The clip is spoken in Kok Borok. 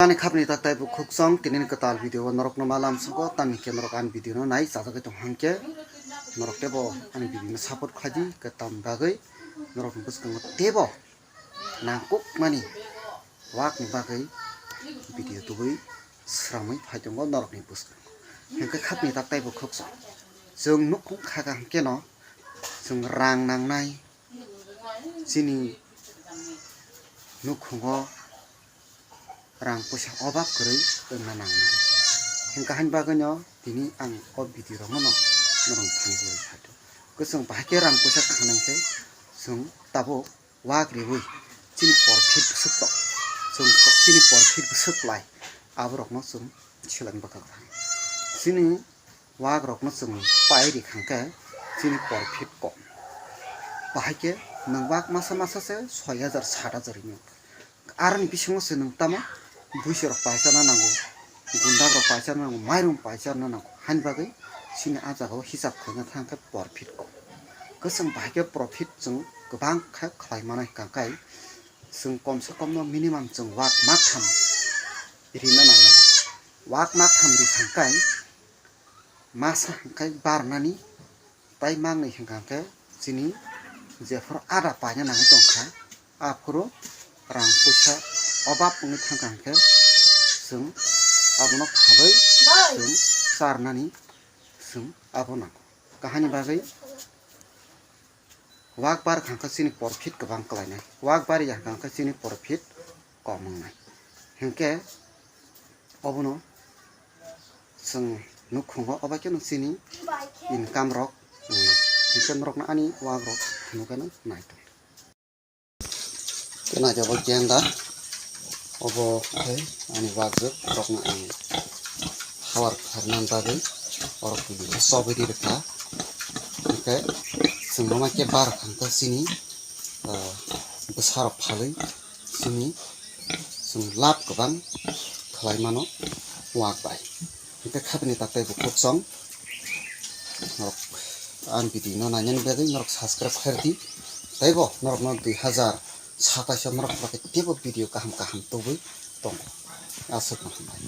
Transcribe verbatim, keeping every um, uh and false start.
Ani khapni tak taibo khukchang, tini ni kwtal video o norok no malam sugo, tamni khe norok ani video no nai chajagwi tong hangkhe, norok tebo ani video no support khlai di, kwtam bagwi norok ni bwskango tebo nangkukmani wak ni bagwi video tubui swrangwi phai tongo norok ni bwskango. Hingkhe khapni tak taibo khukchang, chwng nukhung kha kha hangkhe no chwng rang nangnai, chini nukhungo rang puisa obab kwrwi wngna nangnai. Hingkha haini bagwino tini ang o video rokno no norok thani kwrwi phato. Kwchwng bahai khe rang puisa khanai khe chwng tabuk wak riwi chini porphit bwswk tok, chwng chini porphit bwswk lai, aborokno chwng seleng bwkha kha. Chini wak rokno chwng pai ri kha khe chini porphit kom. Bahai khe nwng wak masa masa se soi hajar, sat hajar hwnwi. Aroni bisingo se nwng tamo buisorok paicharna nango, gundagrok paicharna nango, mairum paicharna nango. Hani bagwi chini ah jagao hisab khlaina thang khe porphit kom. Kwchwng bahai khe porphit chwng kwbang khe khlai mano hwnkha khe chwng kom se kom no minimum chwng wak maktham rina nangnai. Wak maktham ri thang khe masa hwnkhe barnani, tai mangnwi hwnkha khe chini jephuru ada paina nangwi tongkha, aphuru rang puisa obab wngwi thangkha hwnkhe chwng abono khabai chwng charnani chwng abo nango. Kahani bagwi wak bar khankha chini porphit kwbang kwlainai, wak bar ya khankha chini porphit kom wngnai. Hwnkhe obono chwng nukhungo obo khe no chini income rok wngnai. Hwnkhe norokno ani wak rok phunukgano naitong. Khe naithogo genda obo khe ani wak jwk rokno ang hawar kharna bagwi orok chobwi ri rwkha. Hwnkhe chwng no ma khe bar khankha chini bwsarok phalwi chini chwng lab kwbang khlai mano wak bai. Hwnkhe khapni tak taibo khukchang norok ani video no nainani bagwi norok subscribe khlai rwdi. Taibo norokno dui hazar satais o norok khe teibo video kaham kaham tubui tongo. Aswk no hambai.